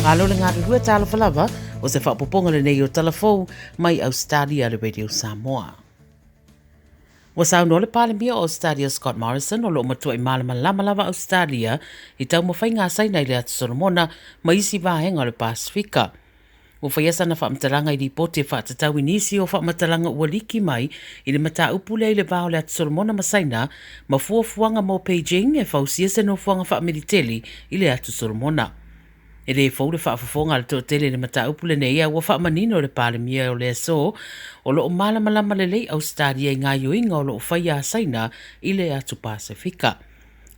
Malo le galulue talofa lava o se faaopoopoga lenei o Tala Fou mai Ausetalia le Radio Samoa. Ua saunoa le Palemia o Ausetalia Scott Morrison o lo o matuai malamalama lava Ausetalia i taumafaiga a Saina i le Atu Solomona ma isi vaega o le Pasefika. Ua faia sana faamatalaga i lipoti e faatatau i nisi o faamatalaga ua liki mai i le mataupu lea i le va o le Atu Solomona ma Saina ma fuafuaga mo Beijing e fausia se nofoaga faamiliteli i le Atu Solomona. E le fou le faafofoga a le toatele i le mataupu lenei a ua faamanino le Palemia o le aso o lo o malamalama lelei Ausetalia i gaoioiga o lo o faia a Saina i le Atu Pasefika.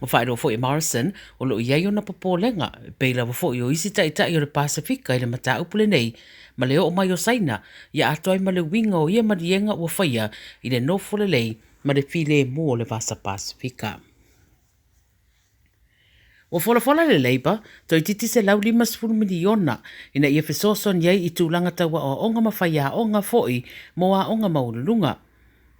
Ua faailoa foi e Morrison o lo o i ai ona popolega e pei lava foi o isi taitai o le Pasefika i le mataupu lenei ma le oo mai o Saina ia atoa ai ma le uiga o ia maliega ua faia i le nofo lelei ma le filemu o le Vasa Pasefika. Ua folafola le Labour toeitiiti $150 miliona ina ia fesoasoani ai i tulaga tau aoaoga ma faiaoga foi mo aoga maualuluga.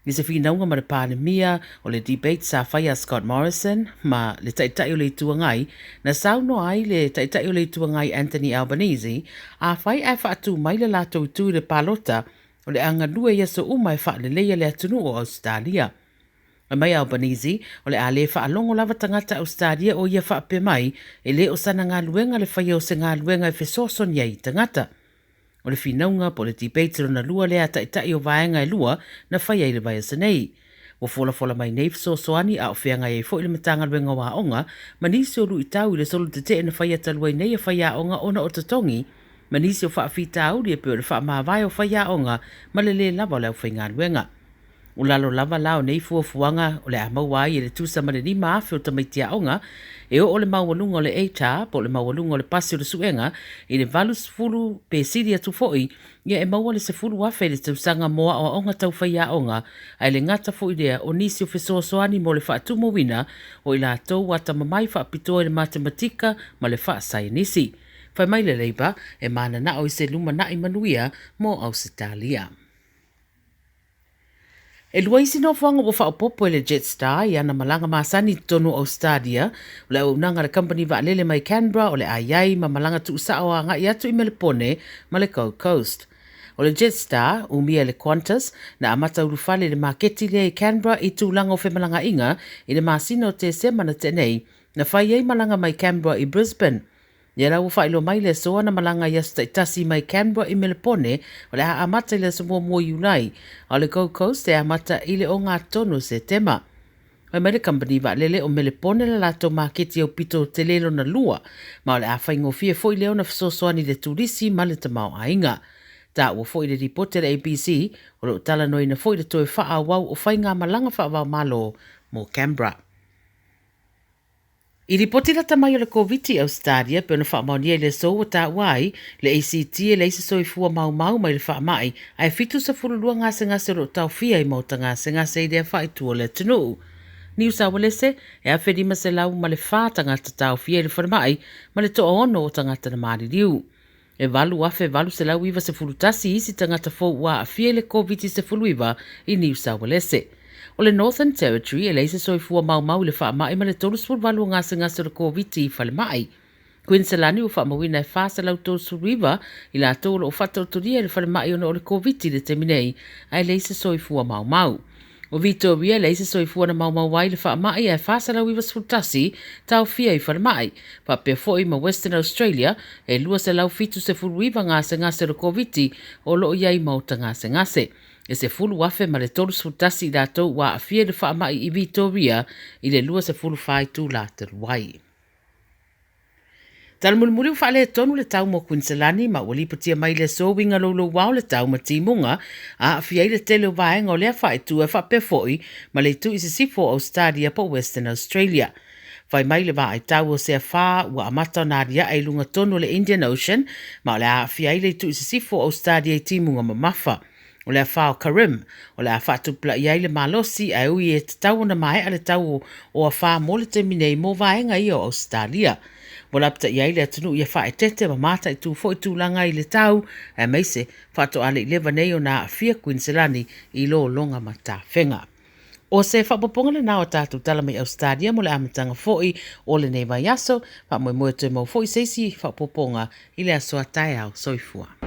I se finauga ma le Palemia o le debate sa faia a Scott Morrison ma le Taitai o le Itu Agai, na saunoa ai le Taitai o le Itu Agai Anthony Albanese, afai ae faatu mai le latou itu i le palota, o le a galue i aso uma e faaleleia le atunuu o Ausetalia. Fai mai Albanese, o le a le faalogo lava tagata Ausetalia o ia faapea mai, e le o sana galuega le faia o se galuega e fesoasoani ai i tagata. O le finauga po o le debate lona lua lea a taitai o vaega e lua na faia i le vaiaso nei. Ua folafola mai nei fesoasoani a o feagai ai foi le Matagaluega o Aoga ma nisi o luitau i le solo tetee na faia talu ai nei a faiaoga ona o totogi ma nisi o faafitauli e pei o le faamavae o faiaoga ma le lē lava o le aufaigaluega. O lalo lava la o nei fuafuaga o le a maua ai e le tusa ma le 5,000 o tamaiti aoga e oo le maualuga o le ATAR po o le maualuga o le pasi o le suega i le 80 pe sili atu foi, ia e maua le 10,000 i le tausaga mo aoaoga tau faiaoga, ae le gata foi lea o nisi o fesoasoani mo le faatumuina o i latou atamamai faapitoa i le matematika ma le faasaienisi. Fai mai le Labour e mananao i se lumanai manuia mo Ausetalia. E lua isi nofoaga ua faaopoopo e le Jetstar i ana malaga masani i totonu o Ausetalia, o le auaunaga a le kamupani vaalele mai Canberra o le a i ai ma malaga tuusao agai atu i Melepone ma le Gold Coast. O le Jetstar, umia e le Qantas, na amata ulufale i le maketi lea i Canberra i tulaga o femalagaaiga i le masina o Tesema na tea nei, na fai ai malaga mai Canberra i Brisbane. Ia la ua faailoa mai le aso ana malaga i aso taitasi mai Canberra i Melepone o le a amata i le aso muamua o Iulai, a o le Gold Coast e amata i le ogatotonu o Setema. Fai mai le kamupani vaalele o Melepone le latou maketi aupito tele lona lua, ma o le a faigofie foi lea ona fesoasoani i le turisi ma le tamaoaiga. Taua foi le lipoti a le ABC, o lo o talanoaina foi le toe faaauau o faigamalaga faava-o-Malo mo Canberra. I lipoti lata mai o le Koviti i Ausetalia, pei ona faamaonia i le aso ua taua ai le ACT e leai se soifua maumau mai le faamai, ae 72 gasegase o lo o taofia i maota gasegase i lea faaitu o le atunuu. Niu Saualese, e 1,504 tagata taofia i le falemai ma le toaono o tagata na maliliu. E 8,891 isi tagata fou ua aafia i le Koviti-19 i Niu Saualese. O le Northern Territory e leai se soifua maumau i le faamai ma le 38 o gasegase o le Koviti i falemai. Kuiniselani ua faamauina e 439 i latou o lo o faataotolia i le falemai ona o le Koviti i le taimi nei, ae leai se soifua maumau. O Vitoria e leai se soifua na maumau ai le faamai ae 491 taofia i falemai, faapea foi ma Western Australia e 279 gasegase o le Koviti o lo o i ai maota gasegase. E 10,031 i latou ua aafia i le faamai i Vitoria i le 24 itula talu ai. Tala mulimuli ua faaletonu le tau mo Kuiniselani ma ua lipotia mai le aso uiga loulouao le tau ma timuga a aafia ai le tele o vaega o lea faaitu e faapea foi ma le itu i sisifo o Ausetalia po o Western Australia. Fai mai le vaai tau o se afa ua amata ona aliae i luga tonu o le Indian Ocean ma o le a aafia ai le itu i sisifo o Ausetalia i timuga mamafa. O le afa o Karim, o le a faatupulaia ai le malosi ae ui e tatau ona maea le tau o afa mo le taimi nei mo vaega ia o Ausetalia. Ua lapataia ai le atunuu ia faaeteete ma mataitu foi tulaga i le tau aemaise faatoa le i leva nei ona aafia Kuiniselani i lologa ma tafega. O se faaopoopoga lenā o tatou tala mai Ausetalia mo le amataga foi o lenei vaiaso. Faamoemoe toe maua foi se isi faaopoopoga i le aso a taeao. Soifua.